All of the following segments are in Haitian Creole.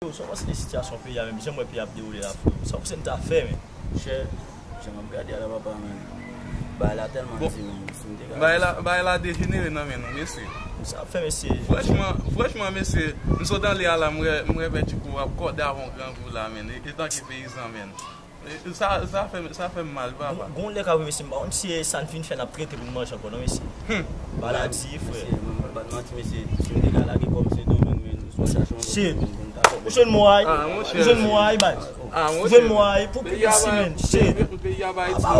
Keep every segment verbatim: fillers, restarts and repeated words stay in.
Yo, sa w panse de sitiyasyon peyi a menm, jan m wè peyi a ap dewoule la, freo? Sa w panse n ta fè, men? Chè, jan m ap gade a la, papa, men, bagay la tèlman di, men, si m te ka... Bagay la, bagay la dejenere nan men nou, mesye. Sa ap fè, mesye. Franchman, franchman, mesye, m sot anlè a la, m wè, m wè Pè Tchouko ap kòde avè yon grangou la, men, e, etanke peyizan, men. E, sa, sa fè, sa fè m mal, papa. Gon, gon lè ka rive, mesye, m pa konn si e sa n fin fè n ap trete pou n manje ankò, non, mesye. Hmm. Bagay la di, frè. Mesye, mwen, mwen pa t manti, mesye. Si m te ka lage kòb Sendomeng, men, si w chache yon lòt kote, men, pou n ta fè. Ou jwenn mwen, ay. Ah, monchè. Ou jwenn mwen, ay, baz. Ah, monchè. Ou jwenn mwen, ay. Pou pipiti, men. Shit. Peyi a pa Ayiti, non,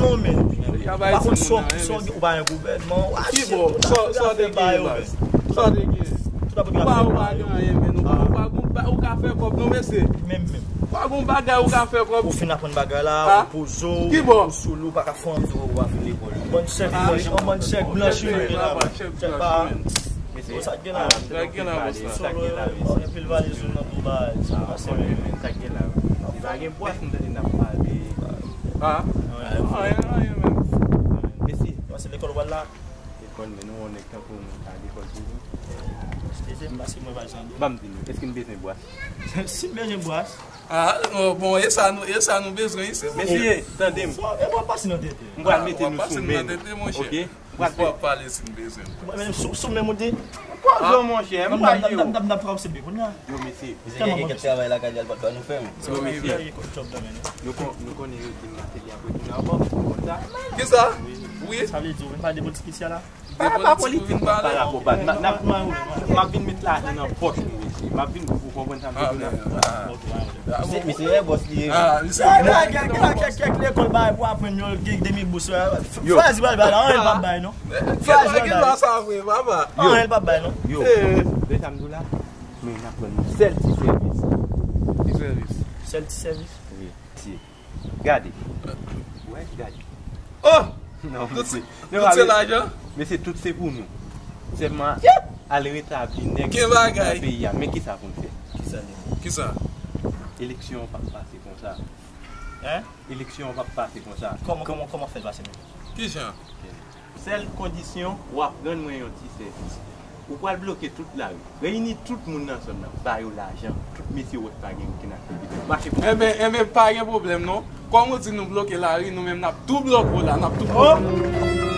non, mesye. Peyi a pa Ayiti, non, mesye. Ou pa konn sa w gen, ou pa gen gouvènman. Ki bò? Sa, sa w te gen, baz? Sa w te gen? Ou pa, ou pa gen anyen, men, ou pa, ou pa, ou pa, ou ka fè kòb, non, mesye. Menm, menm. Pa gon bagay ou ka fè kòb. Ou fin aprann bagay la, ou poze w, ou sou li, ou pa ka fè anyen. Ou pa fin lekòl. Bann chèk blanchi, yon bann chèk blanchi nou ye la. Chèk pa. Mesye, sa k gen la? Sa k gen la, bòs la? Sa k gen la, mesye? Anpil valiz nou nan do bagay. Sa k gen la? Mesye, pa gen bwès, m tande n ap pale. Ah? Anyen, anyen, menm. Mesye, se lekòl w al la? Lekòl, men nou wè yon nèg tankou w, nou ka lekòl toujou. Eskizem, paske mwen pa jan dou. Ban m di nou, èske n bezwen bwès? Si m bezwen bwès. Ah, oh, bon, e sa nou, e sa nou bezwen isit. Mesye, tande m. E w ap pase nan tete. M pral mete nou sou men nou. Oke? M pral pale si n bezwen. Men sou, sou men m ou di. Poze w, monchè, m pa ye w. M ap, m ap, m ap, m ap obsève kounye a. Yo, mesye. Mesye, gen kèk travay lakay li al pa t ba nou fè, men. Yo, mesye. Nou kon-, nou konnen yo di m atelier ap retounen ankò, ou konn sa? Kisa? Wi. Sa vle di, ou vin pale de politik isi a la? Pa, pa politik, pa rapò, pa. N a, n a, m ap vin met lajan nan pòch nou, mesye. M ap vin, ou konprann sa m vle di la? Misye, misye, e bòs li ye. Ah, misye. Gen, gen, gen, gen kèk, kèk lekòl bay pou aprann yo, gen demi bous. Frazi bay, bay la, anyen l p ap bay, non. Frazi bay, bay. Sa vre, papa. Anyen l p ap bay, non. Yo, de sa m di w la, men n ap pran yon sèl ti sèvis. Ti sèvis? Sèl ti sèvis? Wi. Mesye, gade. Wè, gade. Oh! Non, mesye. Tout se lajan? Mesye, tout se pou nou. Sèlman, al retabli nèg nan peyi a. Men kisa pou n fè? Kisa? Eleksyon an p ap pase konsa. Hein? Eleksyon an p ap pase konsa. Kòman, kòman, kòman fè l pase menm? Kijan? Sèl kondisyon, w ap rann mwen yon ti sèvis. Ou pral bloke tout lari. Reyini tout moun nan zòn nan, ba yo lajan. Tout mesye wòch pa gen okenn aktivite. Mache pou... Enben, enben, pa gen pwoblèm non. Kòm ou di nou bloke lari, nou menm n ap tou bloke w la, n ap tou bloke w.